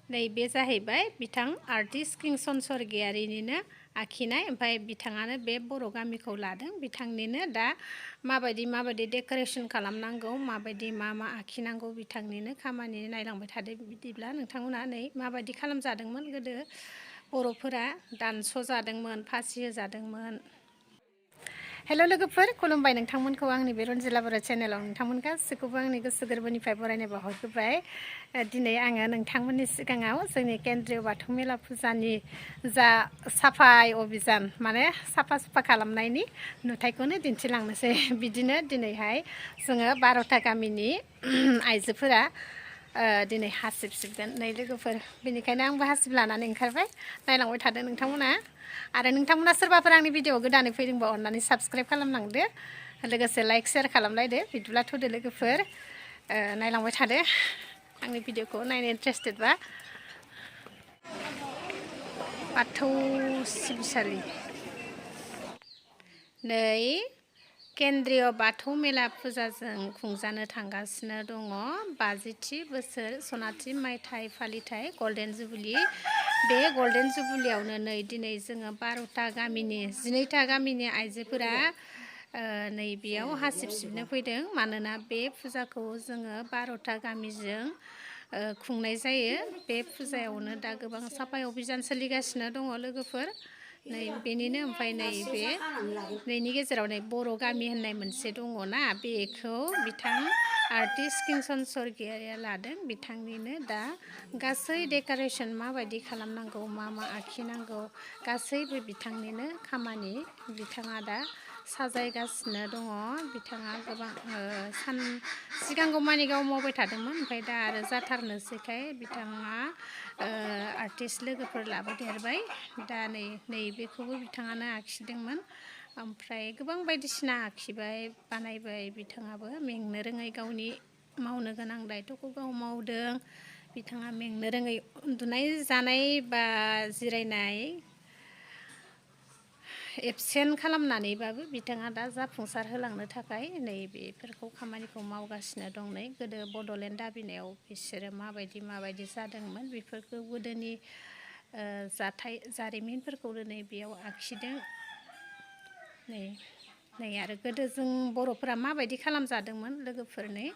नैबे जाहैबाय बिथां आर्टिस्ट किंसन सरगियारिनिनो आखिनाय ओमफ्राय बिथाङानो बे बर' गामिखौ लादों बिथांनिनो दा माबायदि डेक'रेसन खालामनांगौ माबायदि मा आखिनांगौ बिथांनिनो खामानि नायलांबाय थादो बिदिब्ला नोंथांमोना नै माबायदि खालामजादोंमोन गोदो बर'फोरा दानस' जादोंमोन फासि होजादोंमोन। हेल' लोगोफोर खुलुमबाय नोंथांमोनखौ आंनि बे रनजिला बर' चेनेलाव नोंथांमोन गासैखौबो आंनि गोसो गोरबोनिफ्राय बरायनाय बावहरबाय। दिनै आङो नोंथांमोननि सिगाङाव जोंनि केन्द्रीय बाथौ मेला फुजानि जा साफाय अभियान माने साफा सुफा खालामनायनि नुथायखौनो दिन्थिलांनोसै। बिदिनो दिनैहाय जोङो 12टा गामिनि आइजोफोरा दिनै हासिब सिबगोन नै लोगोफोर बेनिखायनो आंबो हासिब लानानै ओंखारबाय नायलांबाय थादो नोंथांमोना आरो नोंथांमोना सोरबाफोर आंनि भिडिअ गोदानै फैदोंबा अननानै साबस्क्राइब खालामलांदो लोगोसे लाइक शेयार खालामलायदो बिदिब्ला थुदो लोगोफोर नायलांबाय थादो आंनि भिडिअखौ नायनो इन्टारेस्टेडबा। बाथौ सिबिसालि नै केन्द्रीय बाथौ मेला फुजाजों खुंजानो थांगासिनो दङ 50थि बोसोर सनाथि मायथाइ फालिथाय गल्डेन जुबिली। बे गल्डेन जुबिलीयावनो नै दिनै जोङो 12टा गामिनि 12टा गामिनि आइजोफोरा नै बेयाव हासिब सिबनो फैदों मानोना बे फुजाखौ जोङो 12टा गामिजों खुंनाय जायो। बे फुजायावनो दा गोबां साफाय अभियान सोलिगासिनो दङ लोगोफोर नै बेनिनो ओमफ्राय नैनि गेजेराव नै बर' गामि होननाय मोनसे दङना बेखौ बिथां आर्टिस्ट किंसन सरगियारिया लादों बिथांनिनो दा गासै डेक'रेसन माबायदि खालामनांगौ मा आखिनांगौ गासैबो बिथांनिनो खामानि बिथाङा दा साजायगासिनो दङ। बिथाङा गोबां सिगांगौ मानि गाव मावबाय थादोंमोन ओमफ्राय दा आरो जाथारनोसैखाय बिथाङा आर्टिस्ट लोगोफोर लाबोदेरबाय दा नैबेखौबो बिथाङानो आखिदोंमोन ओमफ्राय गोबां बायदिसिना आखिबाय बानायबाय बिथाङाबो मेंनो रोङै गावनि मावनो गोनां दायथ'खौ गाव मावदों। बिथाङा मेंनो रोङै उन्दुनाय जानाय बा जिरायनाय एबसेन्ट खालामनानैबाबो बिथाङा दा जाफुंसार होलांनो थाखाय बेफोरखौ खामानिखौ मावगासिनो दं। नै गोदो बड'लेण्ड दाबिनायाव बिसोरो माबायदि जादोंमोन बेफोरखौ गोदोनि जाथाय जारिमिनफोरखौ दिनै बेयाव आखिदों। नै आरो गोदो जों बर'फोरा माबायदि खालामजादोंमोन लोगोफोरनि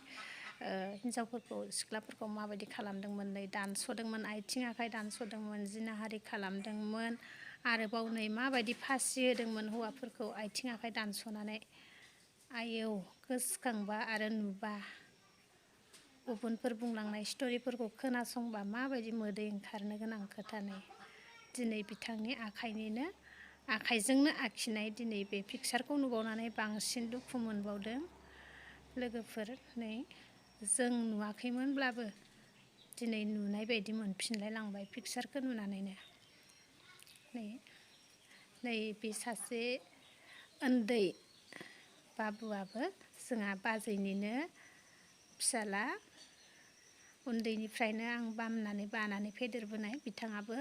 हिन्जावफोरखौ सिख्लाफोरखौ माबायदि खालामदोंमोन नै दानस'दोंमोन आथिं आखाइ दानस'दोंमोन जिनाहारि खालामदोंमोन आरोबाव नै माबायदि फासि होदोंमोन हौवाफोरखौ आथिं आखाइ दानस'नानै आयौ गोसोखांबा आरो नुबा गुबुनफोर बुंलांनाय स्ट'रिफोरखौ खोनासंबा माबायदि मोदै ओंखारनो गोनां खोथा नै दिनै बिथांनि आखाइजोंनो आखिनाय दिनै बे पिकचारखौ नुबावनानै बांसिन दुखु मोनबावदों लोगोफोर नै जों नुवाखैमोनब्लाबो दिनै नुनाय बायदि मोनफिनलाय लांबाय पिकचारखौ नुनानैनो। नै बे सासे उन्दै बाबुआबो जोंहा बाजैनिनो फिसाला उन्दैनिफ्रायनो आं बानानै फेदेरबोनाय बिथाङाबो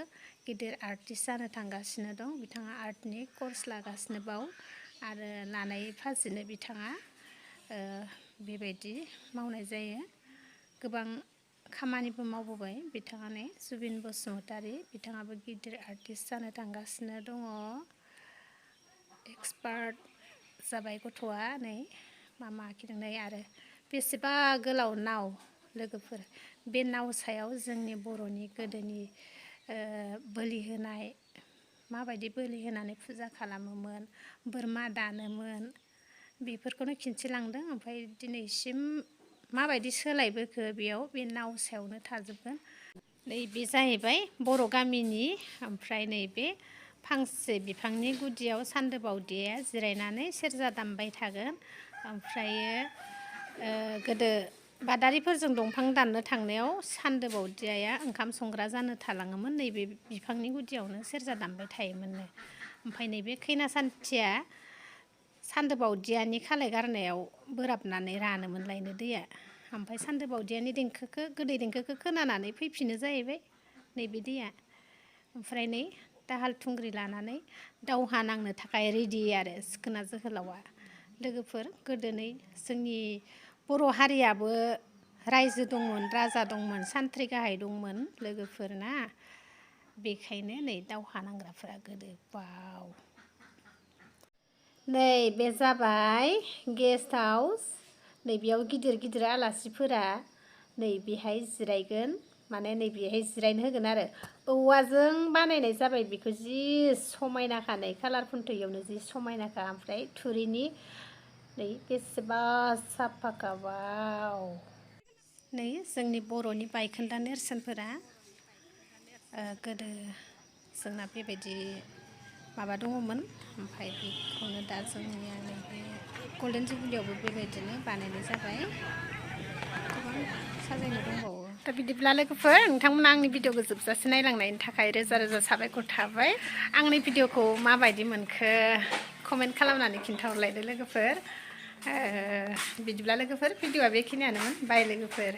गिदिर आर्टिस्ट जानो थांगासिनो दं। बिथाङा आर्टनि कर्स लागासिनो बाव आरो लानाय फाजिनो बिथाङा बेबायदि मावनाय जायो। गोबां खामानिबो मावबोबाय बिथाङानो जुबिन बसुमतारी बिथाङाबो गिदिर आर्टिस्ट जानो थांगासिनो दङ। एक्सपार्ट जाबाय गथ'आ नै मा आखिदों नै आरो बेसेबा गोलाव नाव लोगोफोर बे नाव सायाव जोंनि बर'नि गोदोनि बोलि होनाय माबायदि बोलि होनानै फुजा खालामोमोन बोरमा दानोमोन बेफोरखौनो खिन्थिलांदों। ओमफ्राय दिनैसिम माबायदि सोलायबोखो बेयाव बे नाव सायावनो थाजोबगोन। नैबे जाहैबाय बर' गामिनि ओमफ्राय नैबे फांसे बिफांनि गुदियाव सान्दो बावदियाया जिरायनानै सेरजा दामबाय थागोन। ओमफ्रायो गोदो बादारिफोरजों दंफां दाननो थांनायाव सान्दो बावदियाया ओंखाम संग्रा जानो थालाङोमोन नैबे बिफांनि गुदियावनो सेरजा दामबाय थायोमोननो। ओमफ्राय नैबे खैना सान्थिया सान्दो बावदियानि खालाय गारनायाव बोराबनानै रानोमोनलायनो दैया ओमफ्राय सान्दो बावदियानि गोदै देंखोखौ खोनानानै फैफिनो जाहैबाय नैबे दैया। ओमफ्राय नै दाहाल थुंग्रि लानानै दावहा नांनो थाखाय रेडि आरो सिखोना जोहोलावा लोगोफोर गोदोनै जोंनि बर' हारियाबो रायजो दंमोन, राजा दंमोन, सान्थ्रि गाहाय दंमोन लोगोफोरना। बेखायनो नै दावहा नांग्राफोरा गोदो बाव। नै बे जाबाय गेस्ट हाउस। नै बेयाव गिदिर गिदिर आलासिफोरा नै बेहाय जिरायगोन, माने नै बेहाय जिरायनो होगोन आरो। औवाजों बानायनाय जाबाय बेखौ, जि समायनाखा नै कालार खुन्थैयावनो जि समायनाखा। ओमफ्राय थुरिनि नै बेसेबा साफाखा बाव। नै जोंनि बर'नि बायखोन्दा नेरसोनफोरा गोदो जोंना बेबायदि माबा दङमोन। ओमफ्राय बेखौनो दा जोंनिया नैबे गल्डेन जुबलियावबो बेबायदिनो बानायनाय जाबाय। गोबां साजायनो दंबावो। दा बिदिब्ला लोगोफोर, नोंथांमोना आंनि भिडिअखौ जोबजासे नायलांनायनि थाखाय रोजा रोजा साबायखर थाबाय। आंनि भिडिअखौ माबायदि मोनखो कमेन्ट खालामनानै खिन्थाहरलायदो लोगोफोर। बिदिब्ला लोगोफोर, भिडिअआ बेखिनियानोमोन। बाय लोगोफोर।